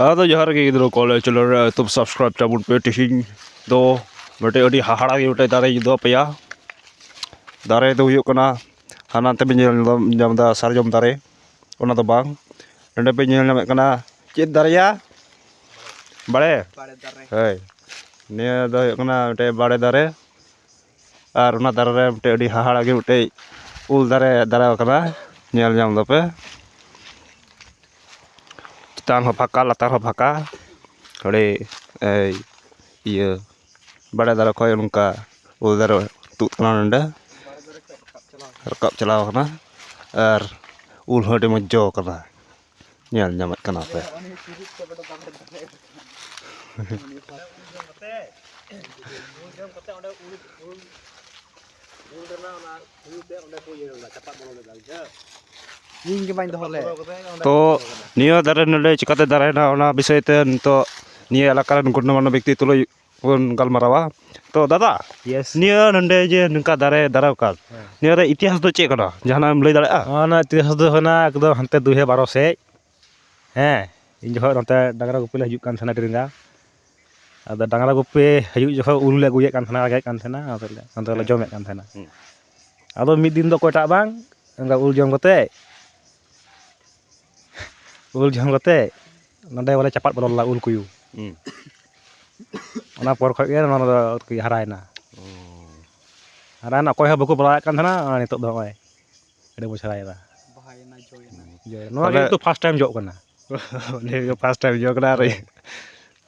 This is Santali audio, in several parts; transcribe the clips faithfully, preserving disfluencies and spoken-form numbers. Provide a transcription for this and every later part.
ᱟᱫᱚ ᱡᱚᱦᱟᱨ ᱜᱮ ᱜᱤᱫᱽᱨᱟᱹ ᱠᱚ, ᱟᱞᱮ channel ᱨᱮ ᱮᱛᱚᱢ subscribe ᱛᱟᱵᱚᱱ ᱯᱮ᱾ ᱛᱤᱦᱤᱧ ᱫᱚ ᱢᱤᱫᱴᱮᱡ ᱟᱹᱰᱤ ᱦᱟᱦᱟᱲᱟ ᱜᱮ ᱢᱤᱫᱴᱮᱡ ᱫᱟᱨᱮᱧ ᱩᱫᱩᱜ ᱟᱯᱮᱭᱟ᱾ ᱫᱟᱨᱮ ᱫᱚ ᱦᱩᱭᱩᱜ ᱠᱟᱱᱟ, ᱦᱟᱱᱟ ᱱᱟᱛᱮ ᱯᱮ ᱧᱮᱞ ᱧᱟᱢ ᱮᱫᱟ ᱥᱟᱨᱡᱚᱢ ᱫᱟᱨᱮ, ᱚᱱᱟ ᱫᱚ ᱵᱟᱝ᱾ ᱱᱚᱸᱰᱮ ᱯᱮ ᱧᱮᱞ ᱧᱟᱢᱮᱫ ᱠᱟᱱᱟ ᱪᱮᱫ ᱫᱟᱨᱮᱭᱟ? ᱵᱟᱲᱮ᱾ ᱵᱟᱲᱮ ᱫᱟᱨᱮ᱾ ᱦᱳᱭ, ᱱᱤᱭᱟᱹ ᱫᱚ ᱦᱩᱭᱩᱜ ᱠᱟᱱᱟ ᱢᱤᱫᱴᱮᱡ ᱵᱟᱲᱮ ᱫᱟᱨᱮ᱾ ᱟᱨ ᱚᱱᱟ ᱫᱟᱨᱮ ᱨᱮ ᱢᱤᱫᱴᱮᱡ ᱟᱹᱰᱤ ᱦᱟᱦᱟᱲᱟ ᱜᱮ ᱢᱤᱫᱴᱮᱡ ᱩᱞ ᱫᱟᱨᱮ ᱫᱟᱨᱮ ᱟᱠᱟᱱᱟ, ᱧᱮᱞ ᱧᱟᱢ ᱫᱟᱯᱮ᱾ ᱪᱮᱛᱟᱱ ᱦᱚᱸ ᱯᱷᱟᱸᱠᱟ, ᱞᱟᱛᱟᱨ ᱦᱚᱸ ᱯᱷᱟᱸᱠᱟ᱾ ᱟᱹᱰᱤ, ᱮᱭ, ᱤᱭᱟᱹ, ᱵᱟᱲᱮ ᱫᱟᱨᱮ ᱠᱷᱚᱡ ᱱᱚᱝᱠᱟ ᱩᱞ ᱫᱟᱨᱮ ᱛᱩᱫ ᱠᱟᱱᱟ ᱱᱚᱸᱰᱮ, ᱨᱟᱠᱟᱵ ᱪᱟᱞᱟᱣ ᱠᱟᱱᱟ᱾ ᱟᱨ ᱩᱞ ᱦᱚᱸ ᱟᱹᱰᱤ ᱢᱚᱡᱽ ᱡᱚ ᱠᱟᱱᱟ, ᱧᱮᱞ ᱧᱟᱢᱮᱫ ᱠᱟᱱᱟ ᱯᱮ᱾ ᱤᱧ ᱜᱮ ᱵᱟᱹᱧ ᱫᱚᱦᱚ ᱞᱮᱫ᱾ ᱛᱚ ᱱᱤᱭᱟᱹ ᱫᱟᱨᱮ ᱱᱚᱰᱮ ᱪᱤᱠᱟᱹᱛᱮ ᱫᱟᱨᱮᱭᱮᱱᱟ, ᱚᱱᱟ ᱵᱤᱥᱚᱭ ᱛᱮ ᱱᱤᱛᱚᱜ ᱱᱤᱭᱟᱹ ᱮᱞᱟᱠᱟ ᱨᱮᱱ ᱜᱚᱱᱱᱚᱢᱟᱱᱱᱚ ᱵᱮᱠᱛᱤ ᱛᱩᱞᱩᱡ ᱵᱚᱱ ᱜᱟᱞᱢᱟᱨᱟᱣᱟ᱾ ᱛᱚ ᱫᱟᱫᱟ, Yes. ᱱᱤᱭᱟᱹ ᱱᱚᱰᱮ ᱡᱮ ᱱᱚᱝᱠᱟ ᱫᱟᱨᱮ ᱫᱟᱨᱮ ᱟᱠᱟᱫ, ᱦᱮᱸ᱾ ᱱᱤᱭᱟᱹ ᱨᱮ ᱤᱛᱤᱦᱟᱥ ᱫᱚ ᱪᱮᱫ ᱠᱟᱱᱟ? ᱡᱟᱦᱟᱱᱟᱜ ᱮᱢ ᱞᱟᱹᱭ ᱫᱟᱲᱮᱭᱟᱜᱼᱟ? ᱱᱚᱣᱟ ᱨᱮᱱᱟᱜ ᱤᱛᱤᱦᱟᱥ ᱫᱚ ᱦᱩᱭᱱᱟ ᱮᱠᱫᱚᱢ ᱦᱟᱱᱛᱮ ᱫᱩᱭ ᱦᱟᱡᱟᱨ ᱵᱟᱨᱚ ᱥᱮᱫ᱾ ᱦᱮᱸ, ᱤᱧ ᱡᱚᱠᱷᱚᱱ ᱱᱚᱛᱮ ᱰᱟᱝᱨᱟ ᱜᱩᱯᱤ ᱞᱮ ᱦᱤᱡᱩᱜ ᱠᱟᱱ ᱛᱟᱦᱮᱱᱟ ᱟᱹᱰᱤ ᱨᱮᱸᱜᱟ᱾ ᱟᱫᱚ ᱰᱟᱝᱨᱟ ᱜᱩᱯᱤ ᱦᱤᱡᱩᱜ ᱡᱚᱠᱷᱚᱱ ᱩᱞ ᱞᱮ ᱟᱹᱜᱩᱭᱮᱫ ᱠᱟᱱ ᱛᱟᱦᱮᱱᱟ, ᱟᱹᱜᱩᱭᱮᱫ ᱠᱟᱱ ᱛᱟᱦᱮᱱᱟ, ᱟᱫᱚ ᱞᱮ, ᱟᱫᱚ ᱞᱮ ᱦᱮᱸ᱾ ᱡᱚᱢᱮᱫ ᱠᱟᱱ ᱛᱟᱦᱮᱱᱟ᱾ ᱦᱩᱸ᱾ ᱟᱫᱚ ᱢᱤᱫ ᱫᱤᱱ ᱫᱚ ᱚᱠᱚᱭᱴᱟᱜ ᱵᱟᱝ, ᱚᱱᱠᱟ ᱩᱞ ᱡᱚᱢ ᱠᱟᱛᱮ, ᱩᱞ ᱡᱚᱢ ᱠᱟᱛᱮ ᱱᱚᱸᱰᱮ ᱵᱚᱞᱮ ᱪᱟᱯᱟᱫ ᱵᱚᱞᱚ ᱞᱮᱱᱟ ᱩᱞ ᱠᱩᱭᱩ᱾ ᱦᱩᱸ᱾ ᱚᱱᱟ ᱯᱚᱨ ᱠᱷᱚᱡ ᱜᱮ ᱱᱚᱣᱟ ᱫᱚ ᱟᱨᱠᱤ ᱦᱟᱨᱟᱭᱮᱱᱟ᱾ ᱚ᱾ ᱦᱟᱨᱟᱭᱮᱱᱟ, ᱚᱠᱚᱭ ᱦᱚᱸ ᱵᱟᱠᱚ ᱵᱟᱲᱟᱭᱮᱫ ᱠᱟᱱ ᱛᱟᱦᱮᱱᱟ, ᱟᱨ ᱱᱤᱛᱚᱜ ᱫᱚ ᱱᱚᱜᱼᱚᱭ ᱟᱹᱰᱤ ᱢᱚᱡᱽ ᱦᱟᱨᱟᱭᱮᱱᱟ᱾ ᱵᱟᱦᱟᱭᱮᱱᱟ, ᱡᱚᱭᱮᱱᱟ᱾ ᱡᱚᱭᱮᱱᱟ᱾ ᱱᱚᱣᱟ ᱜᱮ ᱛᱟᱦᱞᱮ ᱱᱤᱛᱚᱜ first time ᱡᱚᱜ ᱠᱟᱱᱟ᱾ ᱱᱤᱭᱟᱹ ᱜᱮ first time ᱡᱚ ᱠᱟᱱᱟ ᱟᱨ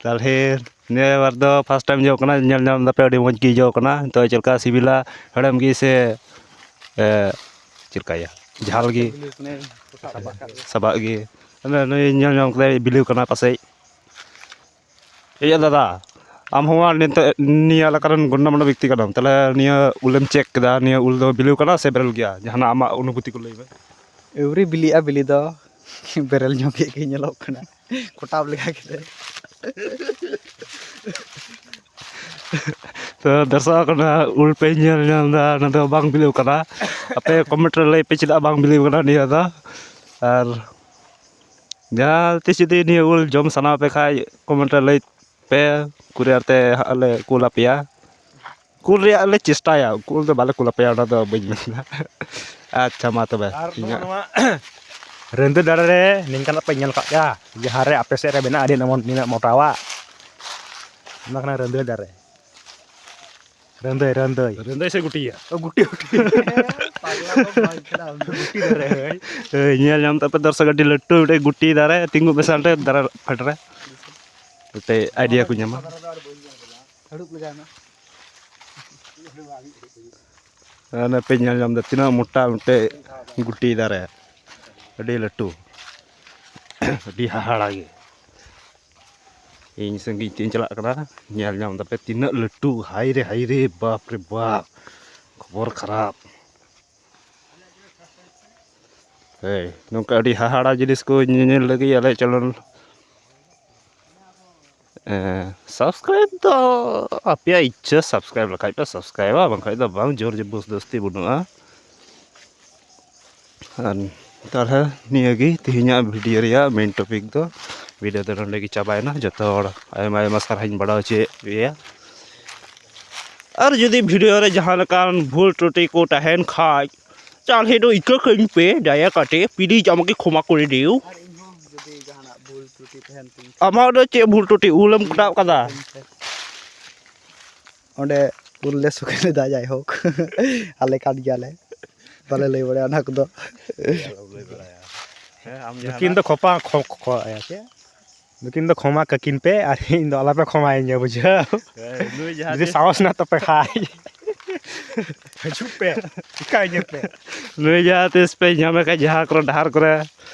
ᱛᱟᱦᱞᱮ ᱱᱤᱭᱟᱹ ᱵᱟᱨ ᱫᱚ first time ᱡᱚ ᱠᱟᱱᱟ, ᱧᱮᱞ ᱧᱟᱢ ᱫᱟᱯᱮ ᱟᱹᱰᱤ ᱢᱚᱡᱽ ᱜᱮ ᱡᱚ ᱠᱟᱱᱟ᱾ ᱛᱚ ᱪᱮᱫ ᱞᱮᱠᱟ ᱥᱤᱵᱤᱞᱟ, ᱦᱮᱲᱮᱢ ᱜᱮ ᱥᱮ, ᱮ, ᱪᱮᱫ ᱞᱮᱠᱟᱭᱟ, ᱡᱷᱟᱞ ᱜᱮ? ᱥᱟᱵᱟᱜ ᱜᱮ᱾ ᱢᱟᱱᱮ ᱱᱩᱭ ᱧᱮᱞ ᱧᱟᱢ ᱠᱮᱫᱟᱭ ᱵᱤᱞᱤᱣ ᱠᱟᱱᱟ ᱯᱟᱥᱮᱡ᱾ ᱮᱭᱟ ᱫᱟᱫᱟ, ᱟᱢ ᱦᱚᱸ ᱱᱤᱛᱚᱜ ᱱᱤᱭᱟᱹ ᱮᱞᱟᱠᱟ ᱨᱮᱱ ᱜᱚᱱᱱᱚᱢᱟᱱᱱᱚ ᱵᱮᱠᱛᱤ ᱠᱟᱱᱟᱢ, ᱛᱟᱦᱞᱮ ᱱᱤᱭᱟᱹ ᱩᱞᱮᱢ check ᱠᱮᱫᱟ, ᱱᱤᱭᱟᱹ ᱩᱞ ᱫᱚ ᱵᱤᱞᱤᱣ ᱠᱟᱱᱟ ᱥᱮ ᱵᱮᱨᱮᱞ ᱜᱮᱭᱟ? ᱡᱟᱦᱟᱱᱟᱜ ᱟᱢᱟᱜ ᱚᱱᱩᱵᱷᱩᱛᱤ ᱠᱚ ᱞᱟᱹᱭ ᱢᱮ᱾ ᱟᱹᱣᱨᱤ ᱵᱤᱞᱤᱜᱼᱟ ᱵᱤᱞᱤ ᱫᱚ, ᱵᱮᱨᱮᱞ ᱧᱚᱜ ᱜᱮ ᱧᱮᱞᱚᱜ ᱠᱟᱱᱟ, ᱠᱚᱴᱟᱵ ᱞᱮᱠᱟ ᱜᱮ᱾ ᱛᱚ ᱫᱚᱨᱥᱚᱠ, ᱚᱱᱟ ᱩᱞ ᱯᱮ ᱧᱮᱞ ᱧᱟᱢ ᱮᱫᱟ, ᱚᱱᱟ ᱫᱚ ᱵᱟᱝ ᱵᱤᱞᱤᱣ ᱠᱟᱱᱟ᱾ ᱟᱯᱮ comment ᱨᱮ ᱞᱟᱹᱭ ᱯᱮ ᱪᱮᱫᱟᱜ ᱵᱟᱝ ᱵᱤᱞᱤᱣ ᱠᱟᱱᱟ ᱱᱤᱭᱟᱹ ᱫᱚ᱾ ᱟᱨ ᱡᱟᱦᱟᱸ ᱛᱤᱥ ᱡᱩᱫᱤ ᱱᱤᱭᱟᱹ ᱩᱞ ᱡᱚᱢ ᱥᱟᱱᱟ ᱯᱮ ᱠᱷᱟᱡ, ᱠᱚᱢᱮᱱᱴ ᱨᱮ ᱞᱟᱹᱭ ᱯᱮ, ᱠᱩᱨᱤᱭᱟᱨ ᱛᱮ ᱦᱟᱸᱜ ᱞᱮ ᱠᱩᱞ ᱟᱯᱮᱭᱟ᱾ ᱠᱩᱞ ᱨᱮᱭᱟᱜ ᱞᱮ ᱪᱮᱥᱴᱟᱭᱟ, ᱠᱩᱞ ᱫᱚ ᱵᱟᱞᱮ ᱠᱩᱞ ᱟᱯᱮᱭᱟ, ᱚᱱᱟ ᱫᱚ ᱵᱟᱹᱧ ᱢᱮᱱᱫᱟ᱾ ᱟᱪᱪᱷᱟ, ᱢᱟ ᱛᱚᱵᱮ᱾ ᱟᱨ ᱤᱧᱟᱹᱜ ᱱᱚᱣᱟ ᱨᱟᱹᱱᱫᱟᱹ ᱫᱟᱨᱮ ᱨᱮ ᱱᱤᱝᱠᱟᱱᱟᱜ ᱯᱮ ᱧᱮᱞ ᱠᱟᱜ ᱜᱮᱭᱟ, ᱡᱟᱦᱟᱸ ᱨᱮ ᱟᱯᱮ ᱥᱮᱫ ᱨᱮ ᱢᱮᱱᱟᱜᱼᱟ ᱟᱹᱰᱤ ᱱᱟᱢᱚ-, ᱱᱤᱱᱟᱹᱜ ᱢᱚᱴᱟᱣᱟᱜ? ᱚᱱᱟ ᱠᱟᱱᱟ ᱨᱟᱹᱱᱫᱟᱹ ᱫᱟᱨᱮ᱾ ᱨᱟᱹᱱᱫᱟᱹᱭ, ᱨᱟᱹᱱᱫᱟᱹᱭ᱾ ᱨᱟᱹᱱᱫᱟᱹᱭ ᱥᱮ ᱜᱩᱴᱤᱭᱟ? ᱚ, ᱜᱩᱴᱤ, ᱜᱩᱴᱤ᱾ ᱯᱟᱜᱽᱞᱟ ᱫᱚ ᱵᱟᱝ ᱠᱟᱱᱟ, ᱟᱢ ᱫᱚ ᱜᱩᱴᱤ ᱫᱟᱨᱮ, ᱦᱳᱭ᱾ ᱦᱳᱭ, ᱧᱮᱞ ᱧᱟᱢ ᱛᱟᱯᱮ ᱫᱚᱨᱥᱚᱠ, ᱟᱹᱰᱤ ᱞᱟᱹᱴᱩ ᱢᱤᱫᱴᱮᱡ ᱜᱩᱴᱤ ᱫᱟᱨᱮ ᱛᱤᱸᱜᱩ ᱢᱮᱥᱟ ᱚᱸᱰᱮ ᱫᱟᱨᱮ ᱯᱷᱮᱰ ᱨᱮ᱾ ᱢᱤᱫᱴᱮᱡ idea ᱠᱚ ᱧᱟᱢᱟ᱾ ᱦᱟᱹᱲᱩᱵ ᱞᱮᱜᱟᱭ ᱢᱮ᱾ ᱚᱱᱮ ᱯᱮ ᱧᱮᱞ ᱧᱟᱢ ᱮᱫᱟ ᱛᱤᱱᱟᱹᱜ ᱢᱚᱴᱟ ᱢᱤᱫᱴᱮᱡ ᱜᱩᱴᱤ ᱫᱟᱨᱮ, ᱟᱹᱰᱤ ᱞᱟᱹᱴᱩ, ᱟᱹᱰᱤ ᱦᱟᱦᱟᱲᱟ ᱜᱮ᱾ ᱤᱧ ᱥᱟᱺᱜᱤᱧ ᱛᱤᱧ ᱪᱟᱞᱟᱜ ᱠᱟᱱᱟ, ᱧᱮᱞ ᱧᱟᱢ ᱫᱟᱯᱮ ᱛᱤᱱᱟᱹᱜ ᱞᱟᱹᱴᱩ, ᱦᱟᱭ ᱨᱮ ᱦᱟᱭ ᱨᱮ, ᱵᱟᱯ ᱨᱮ ᱵᱟᱯ, ᱠᱷᱚᱵᱚᱨ ᱠᱷᱟᱨᱟᱯ᱾ ᱦᱮᱸ, ᱱᱚᱝᱠᱟ ᱟᱹᱰᱤ ᱦᱟᱦᱟᱲᱟ ᱡᱤᱱᱤᱥ ᱠᱚ ᱧᱮᱧᱮᱞ ᱞᱟᱹᱜᱤᱫ ᱟᱞᱮ channel, ᱮᱸ, subscribe ᱫᱚ ᱟᱯᱮᱭᱟᱜ ᱤᱪᱪᱷᱟᱹ, subscribe ᱞᱮᱠᱷᱟᱡ ᱯᱮ subscribeᱟ, ᱵᱟᱝᱠᱷᱟᱡ ᱫᱚ ᱵᱟᱝ, ᱡᱳᱨ ᱡᱚᱵᱚᱨᱫᱚᱥᱛᱤ ᱵᱟᱹᱱᱩᱜᱼᱟ᱾ ᱟᱨ ᱛᱟᱦᱞᱮ ᱱᱤᱭᱟᱹᱜᱮ ᱛᱮᱦᱮᱧᱟᱜ video ᱨᱮᱭᱟᱜ main topic ᱫᱚ᱾ Video ᱫᱚ ᱱᱚᱸᱰᱮ ᱜᱮ ᱪᱟᱵᱟᱭᱮᱱᱟ᱾ ᱡᱚᱛᱚ ᱦᱚᱲ ᱟᱭᱢᱟ ᱟᱭᱢᱟ ᱥᱟᱨᱦᱟᱣᱤᱧ ᱵᱟᱲᱟᱭ ᱦᱚᱪᱚᱭᱮᱫ ᱯᱮᱭᱟ᱾ ᱟᱨ ᱡᱩᱫᱤ video ᱨᱮ ᱡᱟᱦᱟᱸ ᱞᱮᱠᱟᱱ ᱵᱷᱩᱞ ᱛᱨᱩᱴᱤ ᱠᱚ ᱛᱟᱦᱮᱱ ᱠᱷᱟᱡ, ᱛᱟᱦᱞᱮ ᱫᱚ ᱤᱠᱟᱹ ᱠᱟᱹᱧ ᱯᱮ, ᱫᱟᱭᱟ ᱠᱟᱛᱮ please ᱟᱢᱟᱜᱮ ᱠᱷᱚᱢᱟ ᱠᱚᱨᱮ ᱫᱤᱭᱳ᱾ ᱟᱨ ᱤᱧᱦᱚᱸ ᱡᱩᱫᱤ ᱡᱟᱦᱟᱱᱟᱜ ᱵᱷᱩᱞ ᱛᱨᱩᱴᱤ ᱛᱟᱦᱮᱱ ᱛᱤᱧ ᱠᱷᱟᱡ᱾ ᱟᱢᱟᱜ ᱫᱚ ᱪᱮᱫ ᱵᱷᱩᱞ ᱛᱨᱩᱴᱤ? ᱩᱞᱮᱢ ᱠᱚᱴᱟᱵ ᱠᱟᱫᱟ? ᱚᱸᱰᱮ ᱩᱞ ᱞᱮ ᱥᱚᱜᱮ ᱞᱮᱫᱟ, ᱡᱟᱭᱦᱳᱠ᱾ ᱟᱞᱮ ᱠᱟᱱ ᱜᱮᱭᱟᱞᱮ, ᱵᱟᱞᱮ ᱞᱟᱹᱭ ᱵᱟᱲᱟᱭᱟ ᱚᱱᱟ ᱠᱚᱫᱚ᱾ ᱟᱞᱚᱢ ᱞᱟᱹᱭ ᱵᱟᱲᱟᱭᱟ᱾ ᱦᱮᱸ, ᱟᱢ ᱱᱩᱠᱤᱱ ᱡᱟᱦᱟᱱᱟᱜ ᱫᱚ ᱠᱷᱚᱯᱟ, ᱠᱷᱚ-, ᱠᱷᱚ-, ᱤᱭᱟᱹ ᱪᱮᱫ? ᱱᱩᱠᱤᱱ ᱫᱚ ᱠᱷᱚᱢᱟ ᱠᱟᱹᱠᱤᱱ ᱯᱮ ᱟᱨ ᱤᱧ ᱫᱚ ᱟᱞᱚᱯᱮ ᱠᱷᱚᱢᱟᱭᱤᱧᱟ, ᱵᱩᱡᱷᱟᱹᱣ? ᱦᱮᱸ, ᱱᱩᱭ ᱡᱟᱦᱟᱸ ᱡᱩᱫᱤ ᱛᱤᱥ ᱥᱟᱦᱚᱥ ᱢᱮᱱᱟᱜ ᱛᱟᱯᱮ ᱠᱷᱟᱡ᱾ ᱦᱤᱡᱩᱜ ᱯᱮ, ᱪᱤᱠᱟᱹᱭᱤᱧᱟᱹ ᱯᱮ? ᱱᱩᱭ ᱡᱟᱦᱟᱸ ᱛᱤᱥ ᱯᱮ ᱧᱟᱢᱮ ᱠᱷᱟᱡ ᱡᱟᱦᱟᱸ ᱠᱚᱨᱮ ᱰᱟᱦᱟᱨ ᱠᱚᱨᱮ,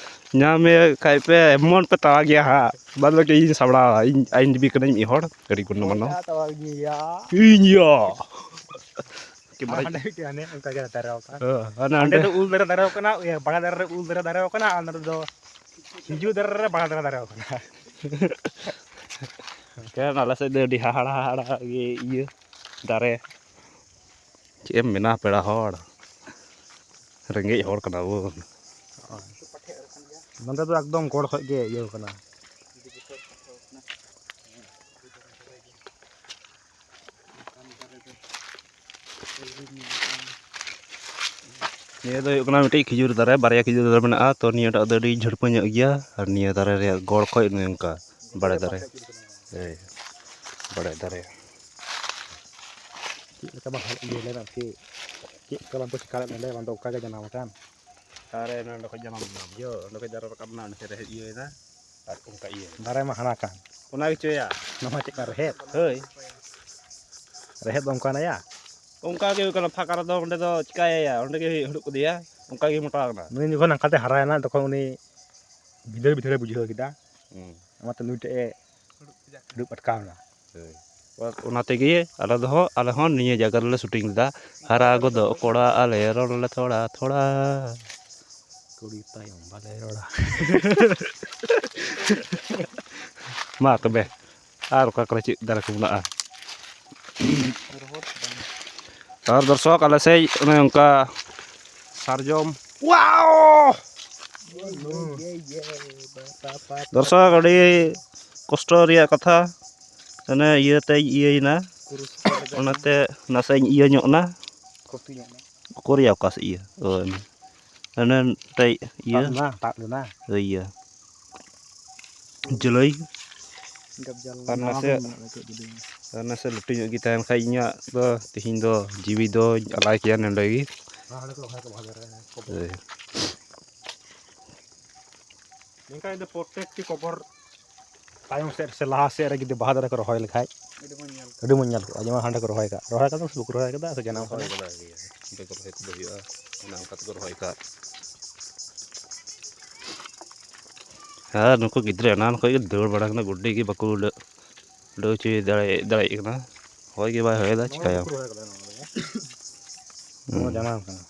ᱧᱟᱢᱮ ᱠᱷᱟᱡ ᱯᱮ, ᱮᱢᱚᱱ ᱯᱮ ᱛᱟᱲᱟ ᱜᱮᱭᱟ ᱦᱟᱸᱜ᱾ ᱵᱟᱫ ᱵᱟᱹᱠᱤ ᱤᱧ ᱥᱟᱢᱵᱲᱟᱣᱟ, ᱤᱧ, ᱤᱧ ᱡᱤᱵᱤ ᱠᱟᱹᱱᱟᱹᱧ ᱢᱤᱫ ᱦᱚᱲ, ᱟᱹᱰᱤ ᱜᱩᱱᱰᱚ ᱢᱟᱱᱚ᱾ ᱚᱠᱟ ᱛᱟᱣᱟ ᱜᱮᱭᱟ? ᱤᱧ ᱭᱟ᱾ ᱟᱨ ᱦᱟᱸᱰᱮ ᱢᱤᱫᱴᱮᱱ ᱦᱟᱱᱮ ᱚᱱᱠᱟ ᱜᱮ ᱫᱟᱨᱮ ᱟᱠᱟᱱᱟ᱾ ᱚ, ᱦᱟᱱᱮ ᱦᱟᱸᱰᱮ ᱦᱟᱸᱰᱮ᱾ ᱫᱚ ᱩᱞ ᱫᱟᱨᱮ ᱫᱟᱨᱮ ᱟᱠᱟᱱᱟ, ᱤᱭᱟᱹ, ᱵᱟᱲᱮ ᱫᱟᱨᱮ ᱨᱮ ᱩᱞ ᱫᱟᱨᱮ ᱫᱟᱨᱮ ᱟᱠᱟᱱᱟ, ᱟᱨ ᱱᱚᱰᱮ ᱫᱚ ᱠᱷᱤᱡᱩᱨ ᱫᱟᱨᱮ ᱨᱮ ᱵᱟᱲᱮ ᱫᱟᱨᱮ ᱫᱟᱨᱮ ᱟᱠᱟᱱᱟ᱾ ᱮᱱᱠᱷᱟᱱ ᱟᱞᱮ ᱥᱮᱫ ᱫᱚ ᱟᱹᱰᱤ ᱦᱟᱦᱟᱲᱟ ᱦᱟᱦᱟᱲᱟ ᱜᱮ ᱤᱭᱟᱹ ᱫᱟᱨᱮ᱾ ᱪᱮᱫ ᱮᱢ ᱢᱮᱱᱟ ᱯᱮᱲᱟ ᱦᱚᱲ, ᱨᱮᱸᱜᱮᱡ ᱦᱚᱲ ᱠᱟᱱᱟ ᱵᱚᱱ᱾ ᱱᱚᱸᱰᱮ ᱫᱚ ᱮᱠᱫᱚᱢ ᱜᱚᱲ ᱠᱷᱚᱡ ᱜᱮ ᱤᱭᱟᱹ ᱠᱟᱱᱟ᱾ ᱱᱤᱭᱟᱹ ᱫᱚ ᱦᱩᱭᱩᱜ ᱠᱟᱱᱟ ᱢᱤᱫᱴᱤᱡ ᱠᱷᱤᱡᱩᱨ ᱫᱟᱨᱮ, ᱵᱟᱨᱭᱟ ᱠᱷᱤᱡᱩᱨ ᱫᱟᱨᱮ ᱢᱮᱱᱟᱜᱼᱟ᱾ ᱛᱚ, ᱱᱤᱭᱟᱹᱴᱟᱜ ᱫᱚ ᱟᱹᱰᱤ ᱡᱷᱟᱹᱲᱯᱟᱹ ᱧᱚᱜ ᱜᱮᱭᱟ, ᱟᱨ ᱱᱤᱭᱟᱹ ᱫᱟᱨᱮ ᱨᱮᱭᱟᱜ ᱜᱚᱲ ᱠᱷᱚᱡ ᱱᱚᱝᱠᱟ ᱵᱟᱲᱮ ᱫᱟᱨᱮ, ᱦᱳᱭ, ᱵᱟᱲᱮ ᱫᱟᱨᱮ᱾ ᱪᱮᱫ ᱞᱮᱠᱟ ᱵᱟᱝ ᱤᱭᱟᱹ ᱞᱮᱱᱟ ᱟᱨᱠᱤ, ᱪᱮᱫ ᱞᱮᱠᱟ ᱵᱟᱝ ᱠᱚ ᱪᱤᱠᱟ ᱞᱮᱫ ᱱᱚᱰᱮ, ᱵᱟᱝ ᱫᱚ ᱚᱱᱠᱟ ᱜᱮ ᱡᱟᱱᱟᱢ ᱟᱠᱟᱱ᱾ ᱟᱨᱮ ᱱᱚᱰᱮ ᱠᱷᱚᱡ ᱡᱟᱱᱟᱢ ᱞᱮᱱᱟ, ᱵᱩᱡᱷᱟᱹᱣ, ᱚᱸᱰᱮ ᱠᱷᱚᱡ ᱫᱟᱨᱮ ᱨᱟᱠᱟᱵ ᱮᱱᱟ, ᱚᱸᱰᱮ ᱠᱷᱚᱡ ᱨᱮᱦᱮᱫ ᱤᱭᱟᱹᱭᱮᱱᱟ, ᱟᱨ ᱚᱱᱠᱟ ᱤᱭᱟᱹᱭᱮᱱᱟ᱾ ᱫᱟᱨᱮ ᱢᱟ ᱦᱟᱱᱟ ᱠᱟᱱ᱾ ᱚᱱᱟ ᱜᱮᱪᱚᱭᱟ᱾ ᱱᱚᱣᱟ ᱪᱮᱫ ᱠᱟᱱᱟ ᱨᱮᱦᱮᱫ? ᱦᱳᱭ᱾ ᱨᱮᱦᱮᱫ ᱫᱚ ᱚᱱᱠᱟᱱᱟᱭᱟ? ᱚᱱᱠᱟ ᱜᱮ ᱦᱩᱭᱩᱜ ᱠᱟᱱᱟ, ᱯᱷᱟᱸᱠᱟ ᱨᱮᱫᱚ ᱚᱸᱰᱮ ᱫᱚ ᱪᱤᱠᱟᱭᱟᱭᱟ? ᱚᱸᱰᱮ ᱜᱮ ᱦᱩᱲᱩᱵ ᱠᱮᱫᱮᱭᱟ, ᱚᱱᱠᱟ ᱜᱮ ᱢᱚᱴᱟ ᱟᱠᱟᱱᱟ᱾ ᱱᱩᱭ ᱡᱚᱠᱷᱚᱱ ᱱᱚᱝᱠᱟᱛᱮ ᱦᱟᱨᱟᱭᱮᱱᱟ, ᱛᱚᱠᱷᱚᱱ ᱩᱱᱤ ᱵᱷᱤᱫᱟᱹᱲ ᱵᱷᱤᱫᱟᱹᱲᱮ ᱵᱩᱡᱷᱟᱹᱣ ᱠᱮᱫᱟ᱾ ᱦᱩᱸ᱾ ᱚᱱᱟᱛᱮ ᱱᱩᱭ ᱴᱷᱮᱡ ᱮ ᱦᱩᱲᱩᱵ ᱟᱴᱠᱟᱣ ᱮᱱᱟ᱾ ᱦᱳᱭ᱾ ᱚᱱᱟ ᱛᱮᱜᱮ ᱟᱞᱮ ᱫᱚ, ᱟᱞᱮ ᱦᱚᱸ ᱱᱤᱭᱟᱹ ᱡᱟᱭᱜᱟ ᱨᱮᱞᱮ ᱥᱩᱴᱤᱝ ᱞᱮᱫᱟ᱾ ᱦᱟᱨᱟ ᱜᱚᱫᱚᱜ ᱠᱚᱲᱟ, ᱟᱞᱮ ᱨᱚᱲ ᱞᱮ ᱛᱷᱚᱲᱟ ᱛᱷᱚᱲᱟ᱾ ᱠᱩᱲᱤ ᱛᱟᱭᱚᱢ ᱵᱟᱞᱮ ᱨᱚᱲᱟ᱾ ᱢᱟ ᱛᱚᱵᱮ, ᱟᱨ ᱚᱠᱟ ᱠᱚᱨᱮ ᱪᱮᱫ ᱫᱟᱨᱮ ᱠᱚ ᱢᱮᱱᱟᱜᱼᱟ? ᱟᱨ ᱫᱚᱨᱥᱚᱠ, ᱟᱞᱮ ᱥᱮᱫ ᱚᱱᱮ ᱚᱱᱠᱟ ᱥᱟᱨᱡᱚᱢ, wow! ᱫᱚᱨᱥᱚᱠ, ᱟᱹᱰᱤ ᱠᱚᱥᱴᱚ ᱨᱮᱭᱟᱜ ᱠᱟᱛᱷᱟ, ᱢᱟᱱᱮ ᱤᱭᱟᱹᱛᱮᱧ ᱤᱭᱟᱹᱭᱮᱱᱟ, ᱚᱱᱟᱛᱮ ᱱᱟᱥᱮᱧ ᱤᱭᱟᱹ ᱧᱚᱜ ᱮᱱᱟ᱾ ᱠᱷᱚᱛᱤ ᱧᱚᱜ ᱮᱱᱟ᱾ ᱩᱠᱩᱨ ᱭᱟ ᱚᱠᱟ ᱥᱮᱫ ᱤᱭᱟᱹ? ᱚ, ᱚᱱᱮ ᱢᱤᱫᱴᱮᱡ ᱤᱭᱟᱹ᱾ ᱛᱟᱵ ᱞᱮᱱᱟ, ᱛᱟᱵ ᱞᱮᱱᱟ᱾ ᱦᱳᱭ, ᱤᱭᱟᱹ᱾ ᱡᱩᱞᱟᱹᱭ᱾ ᱜᱟᱵᱡᱟᱞ ᱟᱨ ᱱᱟᱣᱟ ᱱᱟᱥᱮ, ᱜᱮ ᱢᱮᱱᱟᱜ ᱞᱮ ᱪᱮᱫ ᱡᱩᱞᱟᱹᱭ᱾ ᱟᱨ ᱱᱟᱥᱮ ᱞᱟᱹᱴᱩ ᱧᱚᱜ ᱜᱮ ᱛᱟᱦᱮᱱ ᱠᱷᱟᱡ, ᱤᱧᱟᱹᱜ ᱫᱚ ᱛᱮᱦᱮᱧ ᱫᱚ ᱡᱤᱣᱤ ᱫᱚᱧ ᱟᱞᱟᱭ ᱠᱮᱭᱟ ᱱᱚᱸᱰᱮ ᱜᱮ᱾ ᱦᱮᱸ, ᱦᱟᱸᱰᱮ ᱠᱚ ᱨᱚᱦᱚᱭ ᱠᱚ ᱵᱟᱦᱟ ᱫᱟᱨᱮ ᱨᱮ, ᱠᱚᱵᱚᱨ᱾ ᱦᱳᱭ᱾ ᱱᱤᱝᱠᱟ ᱡᱩᱫᱤ ᱯᱨᱚᱛᱮᱠᱴᱤ ᱠᱚᱵᱚᱨ ᱛᱟᱭᱚᱢ ᱥᱮᱫ ᱥᱮ ᱞᱟᱦᱟ ᱥᱮᱫ ᱨᱮ ᱡᱩᱫᱤ ᱵᱟᱦᱟ ᱫᱟᱨᱮ ᱠᱚ ᱨᱚᱦᱚᱭ ᱞᱮᱠᱷᱟᱡ, ᱟᱹᱰᱤ ᱢᱚᱡᱽ ᱧᱮᱞ ᱠᱚᱜᱼᱟ᱾ ᱟᱹᱰᱤ ᱢᱚᱡᱽ ᱧᱮᱞ ᱠᱚᱜᱼᱟ᱾ ᱡᱮᱢᱚᱱ ᱦᱟᱸᱰᱮ ᱠᱚ ᱨᱚᱦᱚᱭ ᱠᱟᱜ, ᱨᱚᱦᱚᱭ ᱠᱟᱫᱟ ᱥᱮ ᱵᱟᱠᱚ ᱨᱚᱦᱚᱭ ᱠᱟᱫᱟ? ᱨᱚᱦᱚᱭ ᱠᱟᱫᱟ, ᱤᱭᱟᱹ, ᱚᱸᱰᱮ ᱠᱚ ᱨᱚᱦᱚᱭ ᱠᱚᱫᱚ ᱦᱩᱭᱩᱜᱼᱟ, ᱚᱱᱮ ᱚᱱᱠᱟ ᱛᱮᱠᱚ ᱨᱚᱦᱚᱭ ᱠᱟᱜ᱾ ᱟᱨ ᱱᱩᱠᱩ ᱜᱤᱫᱽᱨᱟᱹ ᱮᱱᱟᱱ ᱠᱷᱚᱡ ᱜᱮ ᱫᱟᱹᱲ ᱵᱟᱲᱟ ᱠᱟᱱᱟ, ᱜᱩᱰᱤ ᱜᱮ ᱵᱟᱠᱚ ᱩᱰᱟᱹᱜ, ᱩᱰᱟᱹᱣ ᱦᱚᱪᱚᱭ ᱫᱟᱲᱮ-, ᱫᱟᱲᱮᱭᱟᱜ ᱠᱟᱱᱟ᱾ ᱦᱚᱭ ᱜᱮ ᱵᱟᱭ ᱦᱚᱭᱮᱫᱟ, ᱱᱚᱣᱟ ᱪᱤᱠᱟᱹᱭᱟᱢ? ᱵᱟᱠᱚ ᱨᱚᱦᱚᱭ ᱠᱟᱫᱟ, ᱱᱚᱣᱟ ᱫᱚ᱾ ᱦᱩᱸ᱾ ᱱᱚᱣᱟ ᱡᱟᱱᱟᱢ ᱠᱟᱱᱟ᱾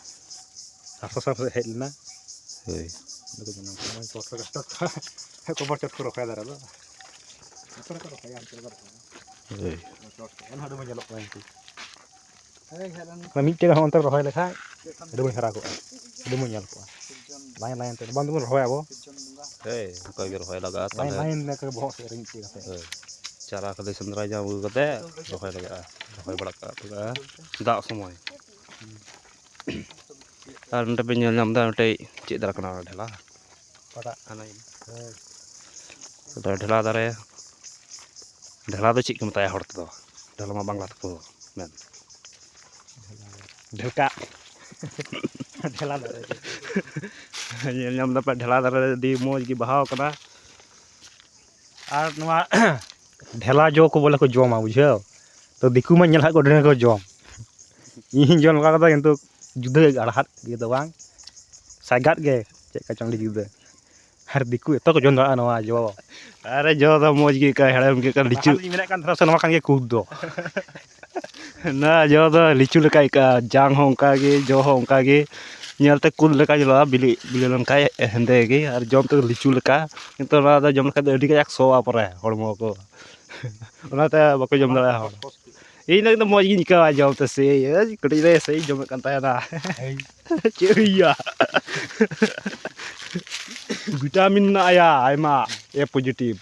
ᱥᱟᱥᱛᱚ ᱥᱟᱞ ᱠᱷᱚᱡ ᱦᱮᱡ ᱞᱮᱱᱟ᱾ ᱦᱳᱭ᱾ ᱚᱸᱰᱮ ᱠᱚ ᱡᱟᱱᱟᱢ ᱠᱟᱱᱟ᱾ ᱪᱚᱴ ᱨᱮ, ᱪᱚᱴ ᱠᱷᱚᱡ, ᱠᱚᱵᱚᱨ ᱪᱚᱴ ᱠᱚ ᱨᱚᱦᱚᱭ ᱫᱟᱨᱮ ᱫᱚ᱾ ᱱᱚᱛᱮ ᱨᱮᱠᱚ ᱨᱚᱦᱚᱭᱟ, ᱦᱟᱱᱛᱮ ᱨᱮᱠᱚ ᱨᱚᱦᱚᱭᱟ᱾ ᱦᱳᱭ᱾ ᱪᱚᱴ ᱨᱮ᱾ ᱮᱱᱦᱚᱸ ᱟᱹᱰᱤ ᱢᱚᱡᱽ ᱧᱮᱞᱚᱜ ᱠᱟᱱᱟ ᱠᱤᱱᱛᱩ᱾ ᱚᱱᱟ ᱢᱤᱫᱴᱮᱱ ᱨᱮᱦᱚᱸ ᱚᱱᱛᱮ ᱨᱮ ᱨᱚᱦᱚᱭ ᱞᱮᱠᱷᱟᱡ ᱟᱹᱰᱤ ᱢᱚᱡᱽ ᱦᱟᱨᱟ ᱠᱚᱜᱼᱟ, ᱟᱹᱰᱤ ᱢᱚᱡᱽ ᱧᱮᱞ ᱠᱚᱜᱼᱟ᱾ ᱞᱟᱭᱤᱱ ᱞᱟᱭᱤᱱ ᱛᱮ ᱵᱟᱝ ᱫᱚᱵᱚᱱ ᱨᱚᱦᱚᱭᱟ ᱟᱵᱚ, ᱦᱳᱭ, ᱚᱱᱠᱟ ᱜᱮ ᱨᱚᱦᱚᱭ ᱞᱟᱜᱟᱜᱼᱟ ᱛᱟᱦᱚᱞᱮ᱾ ᱞᱟᱭᱤᱱ ᱞᱮᱠᱟ ᱵᱚᱦᱚᱜ ᱥᱮᱫ ᱨᱮ ᱢᱤᱫᱴᱮᱡ ᱠᱟᱛᱮ᱾ ᱦᱳᱭ, ᱪᱟᱨᱟ ᱠᱷᱟᱹᱞᱤ ᱥᱮᱸᱫᱽᱨᱟ ᱧᱟᱢ ᱟᱹᱜᱩ ᱠᱟᱛᱮ ᱨᱚᱦᱚᱭ ᱞᱟᱜᱟᱜᱼᱟ, ᱨᱚᱦᱚᱭ ᱵᱟᱲᱟ ᱠᱟᱜ ᱞᱟᱜᱟᱜᱼᱟ ᱫᱟᱜ ᱥᱚᱢᱚᱭ᱾ ᱟᱨ ᱱᱚᱰᱮ ᱯᱮ ᱧᱮᱞ ᱧᱟᱢ ᱮᱫᱟ ᱢᱤᱫᱴᱮᱡ ᱪᱮᱫ ᱫᱟᱨᱮ ᱠᱟᱱᱟ? ᱰᱷᱮᱞᱟ᱾ ᱚᱠᱟᱴᱟᱜ? ᱦᱟᱱᱟ ᱤᱭᱟᱹ᱾ ᱦᱳᱭ᱾ ᱟᱫᱚ ᱰᱷᱮᱞᱟ ᱫᱟᱨᱮ, ᱰᱷᱮᱞᱟ ᱫᱚ ᱪᱮᱫ ᱠᱚ ᱢᱮᱛᱟᱭᱟ ᱦᱚᱲ ᱛᱮᱫᱚ? ᱰᱷᱮᱞᱟ ᱢᱟ ᱵᱟᱝᱞᱟ ᱛᱮᱠᱚ ᱢᱮᱱ᱾ ᱰᱷᱮᱞᱠᱟᱜ᱾ ᱰᱷᱮᱞᱟ ᱫᱟᱨᱮ᱾ ᱧᱮᱞ ᱧᱟᱢ ᱫᱟᱯᱮ ᱰᱷᱮᱞᱟ ᱫᱟᱨᱮ ᱟᱹᱰᱤ ᱢᱚᱡᱽ ᱜᱮ ᱵᱟᱦᱟᱣ ᱠᱟᱱᱟ᱾ ᱟᱨ ᱱᱚᱣᱟ ᱰᱷᱮᱞᱟ ᱡᱚ ᱠᱚ ᱵᱚᱞᱮ ᱠᱚ ᱡᱚᱢᱟ, ᱵᱩᱡᱷᱟᱹᱣ᱾ ᱛᱚ ᱫᱤᱠᱩ ᱢᱟ ᱧᱮᱞ ᱠᱟᱜ ᱠᱚ ᱰᱷᱮᱨ ᱠᱚ ᱡᱚᱢ, ᱤᱧ ᱦᱚᱸᱧ ᱡᱚᱢ ᱞᱮᱜᱟ ᱠᱟᱫᱟ, ᱠᱤᱱᱛᱩ ᱡᱩᱫᱟᱹ ᱜᱮ, ᱟᱲᱦᱟᱫ ᱜᱮ ᱫᱚ ᱵᱟᱝ, ᱥᱟᱭᱜᱟᱫ ᱜᱮ, ᱪᱮᱫ ᱠᱟ ᱪᱚᱝ ᱟᱹᱰᱤ ᱡᱩᱫᱟᱹ᱾ ᱟᱨ ᱫᱤᱠᱩ ᱮᱛᱚ ᱠᱚ ᱡᱚᱢ ᱫᱟᱲᱮᱭᱟᱜᱼᱟ ᱱᱚᱣᱟ ᱡᱚ᱾ ᱟᱨᱮ ᱡᱚ ᱫᱚ ᱢᱚᱡᱽ ᱜᱮ ᱟᱹᱭᱠᱟᱹᱜᱼᱟ, ᱦᱮᱲᱮᱢ ᱜᱮ ᱟᱹᱭᱠᱟᱹᱜᱼᱟ, ᱞᱤᱪᱩ᱾ ᱞᱟᱦᱟ ᱫᱚᱧ ᱢᱮᱱᱮᱫ ᱠᱟᱱ ᱛᱟᱦᱮᱱᱟ ᱥᱮ ᱱᱚᱣᱟ ᱠᱟᱱ ᱜᱮᱭᱟ ᱠᱩᱫ ᱫᱚ᱾ ᱱᱚᱣᱟ ᱡᱚ ᱫᱚ ᱞᱤᱪᱩ ᱞᱮᱠᱟ ᱟᱹᱭᱠᱟᱹᱜᱼᱟ, ᱡᱟᱝ ᱦᱚᱸ ᱚᱱᱠᱟ ᱜᱮ, ᱡᱚ ᱦᱚᱸ ᱚᱱᱠᱟ ᱜᱮ, ᱧᱮᱞᱛᱮ ᱠᱩᱫ ᱞᱮᱠᱟ ᱧᱮᱞᱚᱜᱼᱟ, ᱵᱤᱞᱤ, ᱵᱤᱞᱤ ᱞᱮᱱᱠᱷᱟᱡ ᱦᱮᱸᱫᱮ ᱜᱮ, ᱟᱨ ᱡᱚᱢ ᱛᱮᱫᱚ ᱞᱤᱪᱩ ᱞᱮᱠᱟ᱾ ᱠᱤᱱᱛᱩ ᱱᱚᱣᱟ ᱫᱚ ᱡᱚᱢ ᱞᱮᱠᱷᱟᱡ ᱫᱚ ᱟᱹᱰᱤ ᱠᱟᱡᱟᱠ ᱥᱚᱣᱟ ᱯᱚᱨᱮ ᱦᱚᱲᱢᱚ ᱠᱚ᱾ ᱚᱱᱟᱛᱮ ᱵᱟᱠᱚ ᱡᱚᱢ ᱫᱟᱲᱮᱭᱟᱜᱼᱟ ᱦᱚᱲ᱾ ᱤᱧ ᱫᱚ ᱮᱠᱫᱚᱢ ᱢᱚᱡᱽ ᱜᱤᱧ ᱟᱹᱭᱠᱟᱹᱣᱟ ᱡᱚᱢ ᱛᱮ, ᱥᱮᱭ ᱠᱟᱹᱴᱤᱡ ᱨᱮ ᱥᱮᱭ ᱡᱚᱢᱮᱫ ᱠᱟᱱ ᱛᱟᱦᱮᱱᱟ᱾ ᱪᱮᱫ ᱦᱩᱭᱩᱜᱼᱟ? ᱵᱷᱤᱴᱟᱢᱤᱱ ᱢᱮᱱᱟᱜᱼᱟ ᱟᱭᱢᱟ, A positive᱾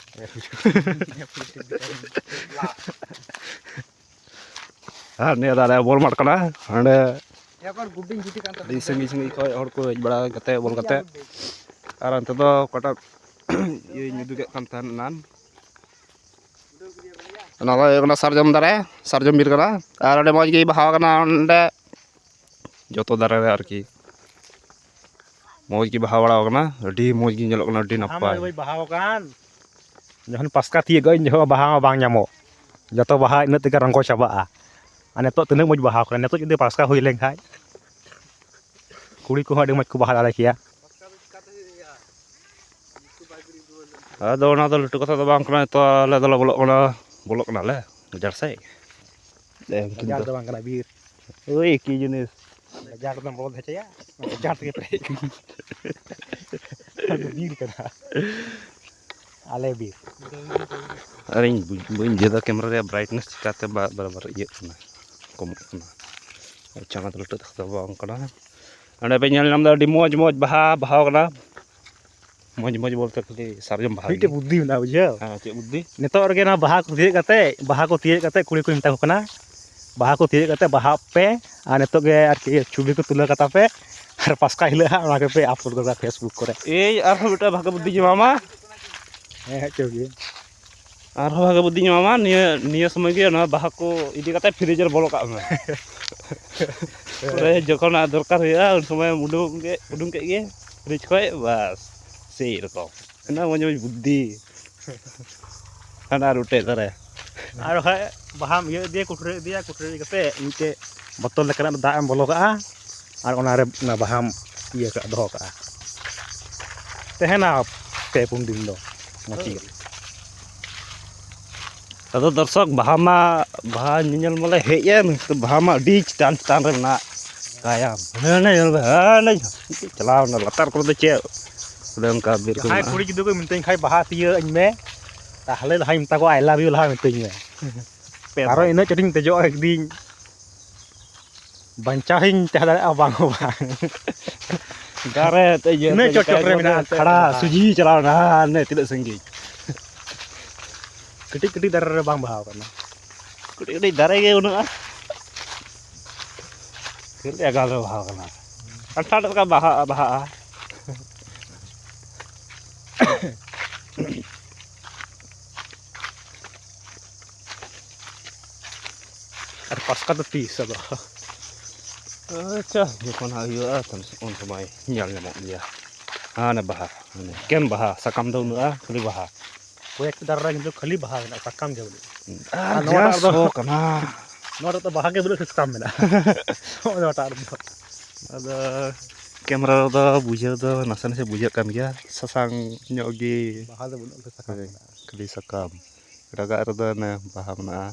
ᱟᱨ ᱱᱤᱭᱟᱹ ᱫᱚ ᱟᱞᱮ ᱵᱚᱞ ᱢᱟᱴᱷ ᱠᱟᱱᱟ᱾ ᱚᱸᱰᱮ ᱟᱹᱰᱤ ᱥᱟᱺᱜᱤᱧ ᱥᱟᱺᱜᱤᱧ ᱠᱷᱚᱱ ᱦᱚᱲ ᱠᱚ ᱦᱮᱡ ᱵᱟᱲᱟ ᱠᱟᱛᱮ ᱵᱚᱞ ᱜᱟᱛᱮ᱾ ᱟᱨ ᱚᱱᱛᱮ ᱫᱚ ᱚᱠᱟᱴᱟᱜ ᱤᱭᱟᱹᱧ ᱩᱫᱩᱜᱮᱫ ᱠᱟᱱ ᱛᱟᱦᱮᱱ ᱮᱱᱟᱱ, ᱚᱱᱟ ᱫᱚ ᱦᱩᱭᱩᱜ ᱠᱟᱱᱟ ᱥᱟᱨᱡᱚᱢ ᱫᱟᱨᱮ, ᱥᱟᱨᱡᱚᱢ ᱵᱤᱨ ᱠᱟᱱᱟ᱾ ᱟᱨ ᱟᱹᱰᱤ ᱢᱚᱡᱽ ᱜᱮ ᱵᱟᱦᱟ ᱠᱟᱱᱟ ᱚᱸᱰᱮ᱾ ᱡᱚᱛᱚ ᱫᱟᱨᱮ ᱨᱮ ᱟᱨᱠᱤ ᱢᱚᱡᱽ ᱜᱮ ᱵᱟᱦᱟ ᱵᱟᱲᱟᱣ ᱠᱟᱱᱟ, ᱟᱹᱰᱤ ᱢᱚᱡᱽ ᱜᱮ ᱧᱮᱞᱚᱜ ᱠᱟᱱᱟ, ᱟᱹᱰᱤ ᱵᱟᱦᱟ ᱢᱟ ᱱᱟᱯᱟᱭ᱾ ᱵᱟᱭ ᱵᱟᱦᱟᱣ ᱟᱠᱟᱱ᱾ ᱡᱚᱠᱷᱚᱱ ᱯᱟᱥᱠᱟ ᱛᱤᱭᱳᱜᱚᱜᱼᱟ, ᱩᱱ ᱡᱚᱠᱷᱚᱱ ᱵᱟᱦᱟ ᱢᱟ ᱵᱟᱝ ᱧᱟᱢᱚᱜ᱾ ᱡᱚᱛᱚ ᱵᱟᱦᱟ ᱤᱱᱟᱹᱜ ᱛᱮᱜᱮ ᱨᱚᱸᱜᱚ ᱪᱟᱵᱟᱜᱼᱟ᱾ ᱟᱨ ᱱᱤᱛᱚᱜ ᱛᱤᱱᱟᱹᱜ ᱢᱚᱡᱽ ᱵᱟᱦᱟ ᱠᱟᱱᱟ, ᱱᱤᱛᱚᱜ ᱡᱩᱫᱤ ᱯᱟᱥᱠᱟ ᱦᱩᱭ ᱞᱮᱱᱠᱷᱟᱡ, ᱠᱩᱲᱤ ᱠᱚᱦᱚᱸ ᱟᱹᱰᱤ ᱢᱚᱡᱽ ᱠᱚ ᱵᱟᱦᱟ ᱫᱟᱲᱮ ᱠᱮᱭᱟ᱾ ᱟᱫᱚ ᱚᱱᱟ ᱫᱚ ᱞᱟᱹᱴᱩ ᱠᱟᱛᱷᱟ ᱫᱚ ᱵᱟᱝ ᱠᱟᱱᱟ᱾ ᱛᱚ ᱟᱞᱮ ᱫᱚᱞᱮ ᱵᱚᱞᱚᱜ ᱠᱟᱱᱟ, ᱵᱚᱞᱚᱜ ᱠᱟᱱᱟᱞᱮ ᱜᱟᱡᱟᱲ ᱥᱮᱫ᱾ ᱮ, ᱩᱱᱠᱤᱱ ᱜᱟᱡᱟᱲ ᱫᱚ ᱫᱚ ᱵᱟᱝ ᱠᱟᱱᱟ, ᱵᱤᱨ᱾ ᱳᱭ ᱮᱠᱤ ᱡᱤᱱᱤᱥ᱾ ᱜᱟᱡᱟᱲ ᱨᱮᱫᱚᱢ ᱵᱚᱞᱚ ᱫᱷᱟᱪᱟᱭᱟ? ᱜᱟᱡᱟᱲ ᱛᱮᱜᱮ ᱯᱮᱨᱮᱡ ᱟᱠᱟᱱᱟ᱾ ᱵᱤᱨ ᱠᱟᱱᱟ᱾ ᱟᱞᱮ ᱵᱤᱨ᱾ ᱟᱨ ᱤᱧ ᱵᱩᱡᱽ-, ᱵᱟᱹᱧ ᱵᱩᱡᱷᱟᱹᱣ ᱫᱟ ᱠᱮᱢᱮᱨᱟ ᱨᱮᱭᱟᱜ brightness ᱪᱤᱠᱟᱹᱛᱮ ᱵᱟ-, ᱵᱟᱨ ᱵᱟᱨ ᱤᱭᱟᱹᱜ ᱠᱟᱱᱟ, ᱠᱚᱢᱚᱜ ᱠᱟᱱᱟ᱾ ᱟᱪᱪᱷᱟ, ᱚᱱᱟ ᱫᱚ ᱞᱟᱹᱴᱩ ᱛᱟᱠ ᱫᱚ ᱵᱟᱝ ᱠᱟᱱᱟ᱾ ᱚᱸᱰᱮ ᱯᱮ ᱧᱮᱞ ᱧᱟᱢ ᱫᱟ ᱟᱹᱰᱤ ᱢᱚᱡᱽ ᱢᱚᱡᱽ ᱵᱟᱦᱟ ᱵᱟᱦᱟᱣ ᱠᱟᱱᱟ᱾ ᱢᱚᱡᱽ ᱢᱚᱡᱽ ᱵᱚᱞᱛᱮ ᱠᱷᱟᱹᱞᱤ ᱥᱟᱨᱡᱚᱢ ᱵᱟᱦᱟ ᱢᱤᱫᱴᱮᱡ ᱜᱮ᱾ ᱵᱩᱫᱽᱫᱷᱤ ᱢᱮᱱᱟᱜᱼᱟ, ᱵᱩᱡᱷᱟᱹᱣ? ᱦᱮᱸ, ᱪᱮᱫ ᱵᱩᱫᱽᱫᱷᱤ? ᱱᱤᱛᱚᱜ ᱨᱮᱜᱮ ᱱᱚᱣᱟ ᱵᱟᱦᱟ ᱠᱚ ᱛᱤᱭᱳᱜ ᱠᱟᱛᱮ, ᱵᱟᱦᱟ ᱠᱚ ᱛᱤᱭᱳᱜ ᱠᱟᱛᱮ ᱠᱩᱲᱤ ᱠᱚᱧ ᱢᱮᱛᱟ ᱠᱚ ᱠᱟᱱᱟ, ᱵᱟᱦᱟ ᱠᱚ ᱛᱤᱭᱳᱜ ᱠᱟᱛᱮ ᱵᱟᱦᱟᱜ ᱯᱮ᱾ ᱟᱨ ᱱᱤᱛᱚᱜ ᱜᱮ ᱟᱨᱠᱤ ᱪᱷᱚᱵᱤ ᱠᱚ ᱛᱩᱞᱟᱹᱣ ᱠᱟᱛᱟ ᱯᱮ, ᱟᱨ ᱯᱟᱥᱠᱟ ᱦᱤᱞᱳᱜ ᱦᱟᱸᱜ ᱚᱱᱟ ᱠᱚᱯᱮ ᱟᱯᱞᱳᱰ ᱜᱚᱫᱟ Facebook ᱠᱚᱨᱮ᱾ ᱮᱭ, ᱟᱨᱦᱚᱸ ᱢᱤᱫᱴᱟᱝ ᱵᱷᱟᱜᱮ ᱵᱩᱫᱽᱫᱷᱤᱧ ᱮᱢᱟᱢᱟ᱾ ᱦᱮᱸ, ᱦᱮᱸ, ᱪᱚ ᱜᱮ᱾ ᱟᱨᱦᱚᱸ ᱵᱷᱟᱜᱮ ᱵᱩᱫᱽᱫᱷᱤᱧ ᱮᱢᱟᱢᱟ, ᱱᱤᱭᱟᱹ, ᱱᱤᱭᱟᱹ ᱥᱚᱢᱚᱭ ᱜᱮ ᱚᱱᱟ ᱵᱟᱦᱟ ᱠᱚ ᱤᱫᱤ ᱠᱟᱛᱮ ᱯᱷᱨᱤᱡᱽ ᱨᱮ ᱵᱚᱞᱚ ᱠᱟᱜ ᱢᱮ᱾ ᱯᱚᱨᱮ ᱡᱚᱠᱷᱚᱱ ᱟᱨ ᱫᱚᱨᱠᱟᱨ ᱦᱩᱭᱩᱜᱼᱟ, ᱩᱱ ᱥᱚᱢᱚᱭ ᱩᱰᱩᱝ ᱠᱮᱫ, ᱩᱰᱩᱝ ᱠᱮᱫ ᱜᱮ ᱯᱷᱨᱤᱡᱽ ᱠᱷᱚᱡ, ᱵᱟᱥ, ᱥᱮᱭ ᱨᱚᱠᱚᱢ᱾ ᱚᱱᱟ ᱢᱚᱡᱽ ᱢᱚᱡᱽ ᱵᱩᱫᱽᱫᱷᱤ᱾ ᱦᱟᱱᱟ ᱨᱚᱴᱮ ᱫᱟᱨᱮ᱾ ᱟᱨ ᱵᱟᱠᱷᱟᱡ ᱵᱟᱦᱟᱢ ᱤᱭᱟᱹ ᱤᱫᱤᱭᱟ, ᱠᱩᱴᱨᱟᱹ ᱤᱫᱤᱭᱟ, ᱠᱩᱴᱨᱟᱹ ᱤᱫᱤ ᱠᱟᱛᱮ ᱢᱤᱫᱴᱮᱡ ᱵᱚᱛᱚᱞ ᱞᱮᱠᱟᱱᱟᱜ ᱫᱟᱜ ᱮᱢ ᱵᱚᱞᱚ ᱠᱟᱜᱼᱟ, ᱟᱨ ᱚᱱᱟᱨᱮ ᱚᱱᱟ ᱵᱟᱦᱟᱢ ᱤᱭᱟᱹ ᱠᱟᱜᱼᱟ, ᱫᱚᱦᱚ ᱠᱟᱜᱼᱟ, ᱛᱟᱦᱮᱱᱟ ᱯᱮ ᱯᱩᱱ ᱫᱤᱱ ᱫᱚ ᱢᱚᱡᱽ ᱜᱮ᱾ ᱟᱫᱚ ᱫᱚᱨᱥᱚᱠ, ᱵᱟᱦᱟ ᱢᱟ, ᱵᱟᱦᱟ ᱧᱮᱧᱮᱞ ᱢᱟᱞᱮ ᱦᱮᱡ ᱮᱱ, ᱵᱟᱦᱟ ᱢᱟ ᱟᱹᱰᱤ ᱪᱮᱛᱟᱱ ᱪᱮᱛᱟᱱ ᱨᱮ ᱢᱮᱱᱟᱜ ᱠᱟᱭᱟ᱾ ᱦᱟᱱᱮ ᱧᱮᱞ ᱢᱮ, ᱦᱟᱱᱮ ᱪᱟᱞᱟᱣ ᱮᱱᱟ ᱞᱟᱛᱟᱨ ᱠᱚᱨᱮ ᱫᱚ ᱪᱮᱫ? ᱚᱸᱰᱮ ᱚᱱᱠᱟ ᱵᱤᱨ ᱠᱚ ᱡᱟᱦᱟᱸᱭ ᱢᱮᱱᱟᱜᱼᱟ᱾ ᱠᱩᱲᱤ ᱜᱤᱫᱽᱨᱟᱹ ᱠᱚ ᱢᱤᱛᱟᱹᱧ ᱠᱷᱟᱡ, "ᱵᱟᱦᱟ ᱛᱤᱭᱟᱹᱜ ᱟᱹᱧ ᱢᱮ", ᱛᱟᱦᱞᱮ ᱞᱟᱦᱟᱧ ᱢᱮᱛᱟ ᱠᱚᱣᱟ, "I love you" ᱞᱟᱦᱟ ᱢᱤᱛᱟᱹᱧ ᱢᱮ᱾ ᱯᱮ ᱟᱨᱚ ᱫᱷᱟᱣ᱾ ᱤᱱᱟᱹᱜ ᱪᱚᱴᱤᱧ ᱫᱮᱡᱚᱜᱼᱟ, ᱮᱠᱫᱤᱱ ᱵᱟᱧᱪᱟᱣ ᱦᱚᱸᱧ ᱛᱟᱦᱮᱸ ᱫᱟᱲᱮᱭᱟᱜᱼᱟ, ᱵᱟᱝ ᱦᱚᱸ ᱵᱟᱝ᱾ ᱫᱟᱨᱮ ᱛᱮ ᱤᱭᱟᱹ ᱛᱤᱱᱟᱹᱜ ᱛᱮ ᱪᱚᱴ ᱪᱚᱴ ᱨᱮ ᱡᱚᱴᱮᱫ ᱢᱮᱱᱟᱜᱼᱟ, ᱛᱮ ᱠᱷᱟᱲᱟ ᱵᱟᱦᱟ᱾ ᱥᱩᱡᱷᱤ ᱪᱟᱞᱟᱣ ᱮᱱᱟ, ᱦᱟᱱᱮ ᱛᱤᱱᱟᱹᱜ ᱥᱟᱺᱜᱤᱧ᱾ ᱠᱟᱹᱴᱤᱡ ᱠᱟᱹᱴᱤᱡ ᱫᱟᱨᱮ ᱨᱮ ᱵᱟᱝ ᱵᱟᱦᱟ ᱟᱠᱟᱱᱟ᱾ ᱠᱟᱹᱴᱤᱡ ᱠᱟᱹᱴᱤᱡ ᱫᱟᱨᱮ ᱜᱮ ᱵᱟᱹᱱᱩᱜᱼᱟ᱾ ᱠᱷᱟᱹᱞᱤ ᱮᱜᱟᱞ ᱨᱮ ᱵᱟᱦᱟ ᱠᱟᱱᱟ᱾ ᱠᱟᱱᱴᱷᱟᱲ ᱞᱮᱠᱟ ᱵᱟᱦᱟᱜᱼᱟ, ᱵᱟᱦᱟᱜᱼᱟ᱾ ᱟᱨ ᱯᱟᱥᱠᱟ ᱫᱚ ᱛᱤᱥ ᱟᱫᱚ? ᱟᱪᱪᱷᱟ, ᱡᱚᱠᱷᱚᱱ ᱦᱟᱸᱜ ᱦᱩᱭᱩᱜᱼᱟ, ᱛᱚᱠᱷᱚᱱ ᱩᱱ ᱥᱚᱢᱚᱭ ᱧᱮᱞ ᱧᱟᱢᱚᱜ ᱜᱮᱭᱟ᱾ ᱦᱟᱱᱮ ᱵᱟᱦᱟ, ᱦᱟᱱᱮ ᱮᱠᱮᱱ ᱵᱟᱦᱟ, ᱥᱟᱠᱟᱢ ᱫᱚ ᱵᱟᱹᱱᱩᱜᱼᱟ, ᱠᱷᱟᱹᱞᱤ ᱵᱟᱦᱟ᱾ ᱠᱚᱭᱮᱠ ᱫᱟᱨᱮ ᱨᱮ ᱱᱤᱛᱚᱜ ᱠᱷᱟᱹᱞᱤ ᱵᱟᱦᱟ ᱢᱮᱱᱟᱜᱼᱟ, ᱥᱟᱠᱟᱢ ᱜᱮ ᱵᱟᱹᱱᱩᱜᱼᱟ᱾ ᱟᱨ ᱟᱨ ᱱᱚᱣᱟᱴᱟᱜ ᱡᱟ ᱨᱮᱫᱚ, ᱥᱚ ᱠᱟᱱᱟ᱾ ᱱᱚᱣᱟ ᱨᱮᱫᱚ ᱵᱟᱦᱟ ᱜᱮ ᱵᱟᱹᱱᱩᱜᱼᱟ, ᱥᱟᱠᱟᱢ ᱢᱮᱱᱟᱜᱼᱟ᱾ ᱱᱚᱜᱼᱚ ᱱᱚᱣᱟᱴᱟᱜ ᱨᱮᱫᱚ᱾ ᱟᱫᱚ ᱠᱮᱢᱮᱨᱟ ᱨᱮᱫᱚ ᱵᱩᱡᱷᱟᱹᱣ ᱫᱚ ᱱᱟᱥᱮ ᱱᱟᱥᱮ ᱵᱩᱡᱷᱟᱹᱜ ᱠᱟᱱ ᱜᱮᱭᱟ, ᱥᱟᱥᱟᱝ ᱧᱚᱜ ᱜᱮ᱾ ᱵᱟᱦᱟ ᱫᱚ ᱵᱟᱹᱱᱩᱜᱼᱟ, ᱥᱟᱠᱟᱢ ᱦᱳᱭ, ᱢᱮᱱᱟᱜᱼᱟ᱾ ᱠᱷᱟᱹᱞᱤ ᱥᱟᱠᱟᱢ᱾ ᱮᱴᱟᱜᱟᱜ ᱨᱮᱫᱚ ᱚᱱᱮ ᱵᱟᱦᱟ ᱢᱮᱱᱟᱜᱼᱟ᱾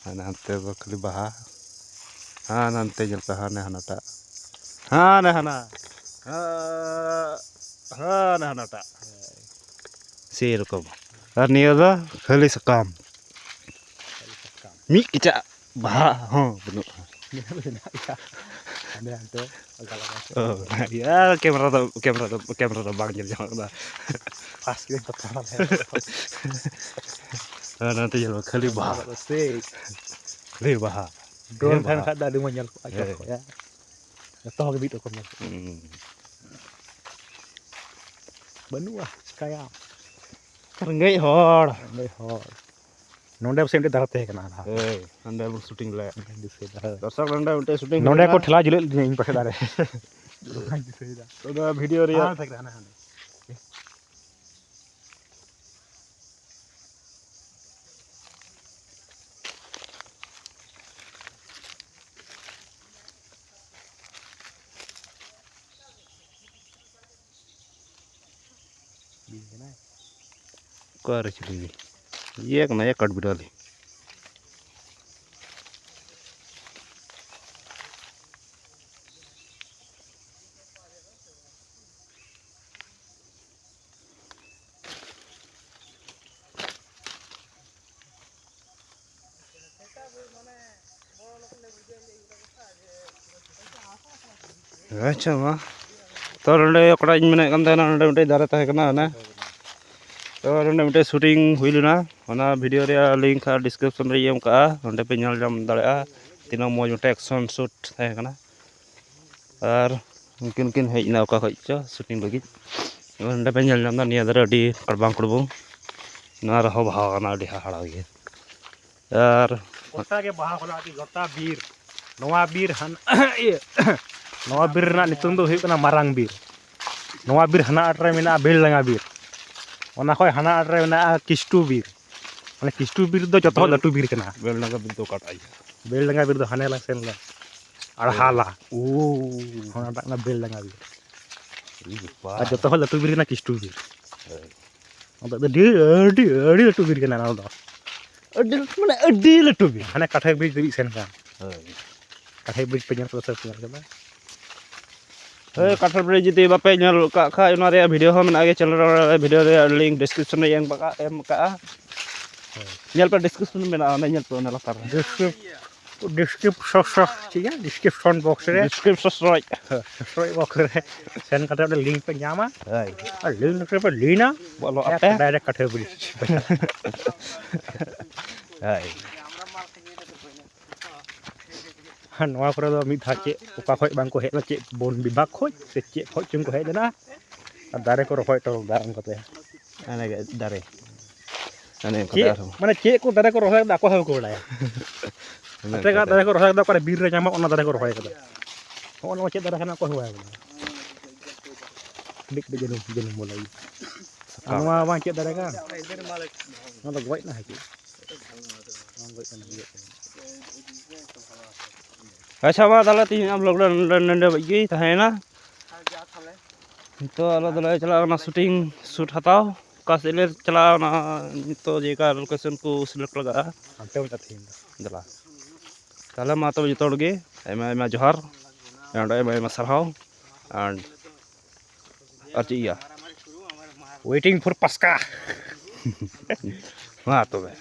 ᱦᱟᱱᱮ ᱦᱟᱱᱛᱮ ᱫᱚ ᱠᱷᱟᱹᱞᱤ ᱵᱟᱦᱟ᱾ ᱦᱟᱱᱮ ᱦᱟᱱᱛᱮ ᱧᱮᱞ ᱯᱮ, ᱦᱟᱱᱮ ᱦᱟᱱᱟᱴᱟᱜ᱾ ᱦᱟᱱᱮ ᱦᱟᱱᱟ᱾ ᱦᱟ-, ᱦᱟᱱᱮ ᱦᱟᱱᱟᱴᱟᱜ᱾ ᱥᱮᱨᱚᱠᱚᱢ᱾ ᱟᱨ ᱱᱤᱭᱟᱹ ᱫᱚ ᱠᱷᱟᱹᱞᱤ ᱥᱟᱠᱟᱢ᱾ ᱢᱤᱫ ᱠᱮᱪᱟᱜ ᱵᱟᱦᱟ ᱦᱚᱸ ᱵᱟᱹᱱᱩᱜᱼᱟ᱾ ᱢᱮᱱᱟᱜ ᱜᱮᱭᱟ᱾ ᱦᱟᱱᱛᱮ ᱦᱟᱱᱛᱮ ᱚᱠᱟ ᱞᱮᱠᱟ ᱪᱚ᱾ ᱚ, ᱚᱱᱟ ᱜᱮ᱾ ᱟᱨ ᱠᱮᱢᱮᱨᱟ ᱫᱚ, ᱠᱮᱢᱮᱨᱟ ᱫᱚ, ᱠᱮᱢᱮᱨᱟ ᱫᱚ ᱵᱟᱝ ᱧᱮᱞ ᱧᱟᱢᱚᱜ ᱠᱟᱱᱟ᱾ ᱯᱷᱟᱥᱴ ᱜᱮ ᱛᱚᱯᱟᱜ ᱱᱟ᱾ ᱦᱮᱸ, ᱱᱚᱛᱮ ᱧᱮᱞ ᱢᱮ, ᱠᱷᱟᱹᱞᱤ ᱵᱟᱦᱟ᱾ ᱥᱮᱭ᱾ ᱠᱷᱟᱹᱞᱤ ᱵᱟᱦᱟ᱾ ᱰᱨᱳᱱ ᱦᱮᱸ, ᱛᱟᱦᱮᱱ ᱵᱟᱦᱟ᱾ ᱠᱷᱟᱡ ᱫᱚ ᱟᱹᱰᱤ ᱢᱚᱡᱽ ᱧᱮᱞ ᱠᱚᱜᱼᱟ, ᱦᱮᱸ᱾ ᱪᱚᱨᱚᱠ ᱠᱚᱜᱼᱟ᱾ ᱡᱚᱛᱚ ᱦᱚᱲ ᱜᱮ ᱢᱤᱫ ᱨᱚᱠᱚᱢ ᱧᱮᱞ ᱠᱚᱜᱼᱟ᱾ ᱦᱩᱸ᱾ ᱵᱟᱹᱱᱩᱜᱼᱟ, ᱪᱤᱠᱟᱹᱭᱟᱢ? ᱨᱮᱸᱜᱮᱡ ᱦᱚᱲ᱾ ᱨᱮᱸᱜᱮᱡ ᱦᱚᱲ᱾ ᱱᱚᱰᱮ ᱯᱟᱥᱮᱡ ᱢᱤᱫᱴᱮᱡ ᱫᱟᱨᱮ ᱛᱟᱦᱮᱸ ᱠᱟᱱᱟ ᱞᱟᱦᱟ᱾ ᱦᱳᱭ, ᱱᱚᱰᱮ ᱵᱚᱱ ᱥᱩᱴᱤᱝ ᱞᱮᱫ᱾ ᱫᱤᱥᱟᱹᱭ ᱫᱟ, ᱦᱳᱭ᱾ ᱫᱚᱨᱥᱚᱠ, ᱱᱚᱰᱮ ᱢᱤᱫᱴᱮᱡ ᱥᱩᱴᱤᱝ ᱦᱩᱭ ᱱᱚᱰᱮ ᱞᱮᱱᱟ᱾ ᱠᱚ ᱴᱷᱮᱞᱟᱣ ᱡᱩᱞᱮᱫ ᱞᱤᱧᱟ ᱤᱧ ᱯᱟᱥᱮ ᱫᱟᱨᱮ᱾ ᱵᱟᱹᱧ ᱫᱤᱥᱟᱹᱭ ᱫᱟ᱾ ᱚᱱᱟ ᱵᱷᱤᱰᱤᱭᱳ ᱨᱮᱭᱟᱜ᱾ ᱦᱟᱱᱟ ᱛᱟᱦᱮᱸ ᱠᱟᱱᱟ, ᱦᱟᱱᱟ, ᱦᱟᱱᱟ᱾ ᱵᱤᱧ ᱠᱟᱱᱟᱭ᱾ ᱚᱠᱟᱨᱮ ᱪᱤᱞᱤ ᱜᱮ? ᱤᱭᱟᱹ ᱠᱟᱱᱟᱭ, ᱭᱟ ᱠᱟᱴ ᱵᱤᱲᱟᱹᱞᱤ᱾ ᱟᱪᱪᱷᱟ, ᱢᱟ᱾ ᱛᱚ, ᱱᱚᱰᱮ ᱚᱠᱟᱴᱟᱜ ᱤᱧ ᱢᱮᱱᱮᱫ ᱠᱟᱱ ᱛᱟᱦᱮᱱᱟ, ᱱᱚᱰᱮ ᱢᱤᱫᱴᱮᱡ ᱫᱟᱨᱮ ᱛᱟᱦᱮᱸ ᱠᱟᱱᱟ, ᱚᱱᱟ᱾ ᱛᱚ, ᱱᱚᱰᱮ ᱢᱤᱫᱴᱮᱡ ᱥᱩᱴᱤᱝ ᱦᱩᱭ ᱞᱮᱱᱟ, ᱚᱱᱟ ᱵᱷᱤᱰᱤᱭᱳ ᱨᱮᱭᱟᱜ ᱞᱤᱝᱠ ᱟᱨ ᱰᱤᱥᱠᱨᱤᱯᱥᱚᱱ ᱨᱮ ᱮᱢ ᱠᱟᱜᱼᱟ, ᱚᱸᱰᱮ ᱯᱮ ᱧᱮᱞ ᱧᱟᱢ ᱫᱟᱲᱮᱭᱟᱜᱼᱟ ᱛᱤᱱᱟᱹᱜ ᱢᱚᱡᱽ ᱢᱤᱫᱴᱮᱡ ᱮᱠᱥᱚᱱ ᱥᱩᱴ ᱛᱟᱦᱮᱸ ᱠᱟᱱᱟ᱾ ᱟᱨ ᱩᱱᱠᱤᱱ ᱠᱤᱱ ᱦᱮᱡ ᱮᱱᱟ ᱚᱠᱟ ᱠᱷᱚᱡ ᱪᱚ ᱥᱩᱴᱤᱝ ᱞᱟᱹᱜᱤᱫ᱾ ᱱᱚᱰᱮ ᱯᱮ ᱧᱮᱞ ᱧᱟᱢ ᱮᱫᱟ, ᱱᱤᱭᱟᱹ ᱫᱟᱨᱮ ᱟᱹᱰᱤ ᱠᱟᱲᱵᱟᱝ ᱠᱩᱲᱵᱩᱝ, ᱱᱚᱣᱟ ᱨᱮᱦᱚᱸ ᱵᱟᱦᱟ ᱠᱟᱱᱟ, ᱟᱹᱰᱤ ᱦᱟᱦᱟᱲᱟ ᱜᱮ᱾ ᱟᱨ ᱜᱚᱴᱟ ᱜᱮ ᱵᱟᱦᱟ ᱠᱟᱱᱟ, ᱟᱹᱰᱤ ᱜᱚᱴᱟ ᱵᱤᱨ᱾ ᱱᱚᱣᱟ ᱵᱤᱨ ᱦᱟᱱ-, ᱤᱭᱟᱹ, ᱱᱚᱣᱟ ᱵᱤᱨ ᱨᱮᱱᱟᱜ ᱧᱩᱛᱩᱢ ᱫᱚ ᱦᱩᱭᱩᱜ ᱠᱟᱱᱟ ᱢᱟᱨᱟᱝ ᱵᱤᱨ᱾ ᱱᱚᱣᱟ ᱵᱤᱨ ᱦᱟᱱᱟ ᱟᱲᱮ ᱨᱮ ᱢᱮᱱᱟᱜᱼᱟ ᱵᱮᱞᱰᱟᱸᱜᱟ ᱵᱤᱨ, ᱚᱱᱟ ᱠᱷᱚᱡ ᱦᱟᱱᱟ ᱟᱲᱮ ᱨᱮ ᱢᱮᱱᱟᱜᱼᱟ ᱠᱤᱥᱴᱩ ᱵᱤᱨ᱾ ᱢᱟᱱᱮ ᱠᱤᱥᱴᱩ ᱵᱤᱨ ᱫᱚ ᱡᱚᱛᱚ ᱠᱷᱚᱱ ᱵᱮᱞ-, ᱞᱟᱹᱴᱩ ᱵᱤᱨ ᱠᱟᱱᱟ᱾ ᱵᱮᱞᱰᱟᱸᱜᱟ ᱵᱤᱨ ᱫᱚ ᱚᱠᱟᱴᱟᱜ ᱤᱭᱟᱹ? ᱵᱮᱞᱰᱟᱸᱜᱟ ᱵᱤᱨ ᱫᱚ ᱦᱟᱱᱮ ᱞᱟᱝ ᱥᱮᱱ ᱞᱮᱱ᱾ ᱟᱲᱦᱟᱞᱟ᱾ ᱳ᱾ ᱚᱱᱟᱴᱟᱜ ᱠᱟᱱᱟ ᱵᱮᱞᱰᱟᱸᱜᱟ ᱵᱤᱨ᱾ ᱟᱹᱰᱤ ᱵᱮᱯᱟᱨ᱾ ᱟᱨ ᱡᱚᱛᱚ ᱠᱷᱚᱱ ᱞᱟᱹᱴᱩ ᱵᱤᱨ ᱠᱟᱱᱟ ᱠᱤᱥᱴᱩ ᱵᱤᱨ᱾ ᱦᱳᱭ᱾ ᱚᱱᱟ ᱫᱚ ᱟᱹᱰᱤ, ᱟᱹᱰᱤ, ᱟᱹᱰᱤ ᱞᱟᱹᱴᱩ ᱵᱤᱨ ᱠᱟᱱᱟ ᱚᱱᱟ ᱫᱚ᱾ ᱟᱹᱰᱤ, ᱢᱟᱱᱮ ᱟᱹᱰᱤ ᱞᱟᱹᱴᱩ ᱵᱤᱨ᱾ ᱦᱟᱱᱮ ᱠᱟᱴᱷᱮ ᱵᱤᱨ ᱫᱷᱟᱹᱵᱤᱡ ᱥᱮᱱ ᱠᱟᱱ᱾ ᱦᱳᱭ᱾ ᱠᱟᱴᱷᱮ ᱵᱤᱨ ᱯᱮ ᱧᱮᱞ ᱠᱟᱫᱟ ᱥᱮ ᱵᱟᱯᱮ ᱧᱮᱞ ᱠᱟᱫᱟ? ᱦᱳᱭ, ᱠᱟᱴᱷᱮ ᱵᱤᱨ ᱡᱩᱫᱤ ᱵᱟᱯᱮ ᱧᱮᱞ ᱠᱟᱜ ᱠᱷᱟᱡ, ᱚᱱᱟ ᱨᱮᱭᱟᱜ ᱵᱷᱤᱰᱤᱭᱳ ᱦᱚᱸ ᱢᱮᱱᱟᱜ ᱜᱮᱭᱟ ᱪᱮᱱᱮᱞ ᱨᱮ, ᱵᱷᱤᱰᱤᱭᱳ ᱨᱮᱭᱟᱜ ᱞᱤᱝᱠ ᱰᱤᱥᱠᱨᱤᱯᱥᱚᱱ ᱨᱮ ᱮᱢ ᱠᱟᱜᱼᱟ, ᱮᱢ ᱠᱟᱜᱼᱟ᱾ ᱦᱳᱭ᱾ ᱧᱮᱞ ᱯᱮ, ᱰᱤᱥᱠᱨᱤᱯᱥᱚᱱ ᱢᱮᱱᱟᱜᱼᱟ, ᱚᱸᱰᱮ ᱧᱮᱞ ᱯᱮ, ᱚᱱᱟ ᱞᱟᱛᱟᱨ ᱨᱮ᱾ ᱰᱤᱥᱠᱨᱤᱯ-, ᱰᱤᱥᱠᱨᱤᱯᱥᱚᱱ, ᱪᱮᱫ ᱭᱟ? ᱰᱤᱥᱠᱨᱤᱯᱥᱚᱱ ᱵᱚᱠᱥ ᱨᱮ, ᱰᱤᱥᱠᱨᱤᱯᱥᱚᱱ ᱨᱚᱭ ᱰᱤᱥᱠᱨᱤᱯᱥᱚᱱ ᱵᱚᱠᱥ ᱨᱮ ᱥᱮᱱ ᱠᱟᱛᱮ ᱚᱸᱰᱮ ᱞᱤᱝᱠ ᱯᱮ ᱧᱟᱢᱟ᱾ ᱦᱳᱭ᱾ ᱟᱨ ᱞᱤᱝᱠ ᱨᱮᱯᱮ ᱞᱤᱱᱟ, ᱵᱚᱞᱚᱜ ᱟᱯᱮ᱾ ᱰᱟᱭᱨᱮᱠᱴ ᱠᱟᱴᱷᱮ ᱵᱨᱤᱡᱽ᱾ ᱦᱳᱭ᱾ ᱟᱨ ᱱᱚᱣᱟ ᱠᱚᱨᱮ ᱫᱚ ᱢᱤᱫ ᱫᱷᱟᱣ ᱪᱮᱫ ᱚᱠᱟ ᱠᱷᱚᱡ ᱵᱟᱝ ᱠᱚ ᱦᱮᱡ ᱞᱮᱱᱟ, ᱪᱮᱫ ᱵᱚᱱ ᱵᱤᱵᱷᱟᱜᱽ ᱠᱷᱚᱡ ᱥᱮ ᱪᱮᱫ ᱠᱷᱚᱡ ᱪᱚᱝ ᱠᱚ ᱦᱮᱡ ᱞᱮᱱᱟ, ᱟᱨ ᱫᱟᱨᱮ ᱠᱚ ᱨᱚᱦᱚᱭ ᱦᱚᱴᱚ ᱞᱮᱫᱟ ᱚᱱᱠᱟᱛᱮ᱾ ᱦᱟᱱᱮ ᱜᱮ ᱫᱟᱨᱮ᱾ ᱦᱟᱱᱮ ᱚᱱᱠᱟᱛᱮ ᱪᱮᱫ ᱟᱨᱦᱚᱸ᱾ ᱢᱟᱱᱮ ᱪᱮᱫ ᱠᱚ ᱫᱟᱨᱮ ᱠᱚ ᱨᱚᱦᱚᱭ ᱞᱮᱫᱟ ᱟᱠᱚ ᱦᱚᱸ ᱵᱟᱠᱚ ᱵᱟᱲᱟᱭᱟ᱾ ᱦᱟᱱᱮ ᱮᱴᱟᱜᱟᱜ ᱚᱱᱠᱟᱛᱮ᱾ ᱫᱟᱨᱮ ᱠᱚ ᱨᱚᱦᱚᱭ ᱞᱮᱫᱟ, ᱚᱠᱟᱨᱮ ᱵᱤᱨ ᱨᱮ ᱧᱟᱢᱚᱜ ᱚᱱᱟ ᱫᱟᱨᱮ ᱠᱚ ᱨᱚᱦᱚᱭ ᱠᱟᱫᱟ᱾ ᱦᱚᱸᱜᱼᱚ ᱱᱚᱣᱟ ᱪᱮᱫ ᱫᱟᱨᱮ ᱠᱟᱱᱟ ᱚᱠᱚᱭ ᱦᱚᱸ ᱵᱟᱲᱟᱭᱟ᱾ ᱠᱟᱹᱴᱤᱡ ᱠᱟᱹᱴᱤᱡ ᱡᱟᱹᱱᱩᱢ, ᱡᱟᱹᱱᱩᱢ ᱵᱚᱞᱮ᱾ ᱟᱨ ᱥᱟᱠᱟᱢ᱾ ᱱᱚᱣᱟ ᱵᱟᱝ ᱪᱮᱫ ᱫᱟᱨᱮ ᱠᱟᱱ? ᱱᱚᱣᱟ ᱫᱚ ᱜᱚᱡ ᱱᱟ ᱥᱮ ᱪᱮᱫ? ᱵᱟᱝ ᱜᱚᱡ ᱠᱟᱱᱟ, ᱤᱭᱟᱹᱜ ᱠᱟᱱᱟ᱾ ᱟᱪᱪᱷᱟ, ᱢᱟ ᱛᱟᱦᱚᱞᱮ ᱛᱮᱦᱮᱧᱟᱜ ᱵᱞᱚᱜ ᱫᱚ ᱱᱚᱰᱮ, ᱱᱚᱰᱮ ᱦᱟᱹᱵᱤᱡ ᱜᱮ ᱛᱟᱦᱮᱸᱭᱮᱱᱟ᱾ ᱱᱤᱛᱚᱜ ᱟᱞᱮ ᱫᱚᱞᱮ ᱪᱟᱞᱟᱜ ᱠᱟᱱᱟ ᱥᱩᱴᱤᱝ, ᱥᱩᱴ ᱦᱟᱛᱟᱣ᱾ ᱚᱠᱟ ᱥᱮᱫ ᱞᱮ ᱪᱟᱞᱟᱜᱼᱟ, ᱚᱱᱟ ᱱᱤᱛᱚᱜ ᱡᱮᱠᱟ ᱞᱳᱠᱮᱥᱚᱱ ᱠᱚ ᱥᱤᱞᱮᱠᱴ ᱞᱟᱜᱟᱜᱼᱟ᱾ ᱦᱟᱱᱛᱮ ᱵᱚᱱ ᱪᱟᱞᱟᱜᱼᱟ ᱛᱮᱦᱮᱧ ᱫᱚ᱾ ᱫᱮᱞᱟ᱾ ᱛᱟᱦᱚᱞᱮ ᱢᱟ ᱛᱚᱵᱮ ᱡᱚᱛᱚ ᱦᱚᱲ ᱜᱮ ᱟᱭᱢᱟ ᱟᱭᱢᱟ ᱡᱚᱦᱟᱨ, and ᱟᱭᱢᱟ ᱟᱭᱢᱟ ᱥᱟᱨᱦᱟᱣ, and ᱟᱨ ᱪᱮᱫ ᱭᱟ? Waiting for ᱯᱟᱥᱠᱟ᱾ ᱢᱟ ᱛᱚᱵᱮ᱾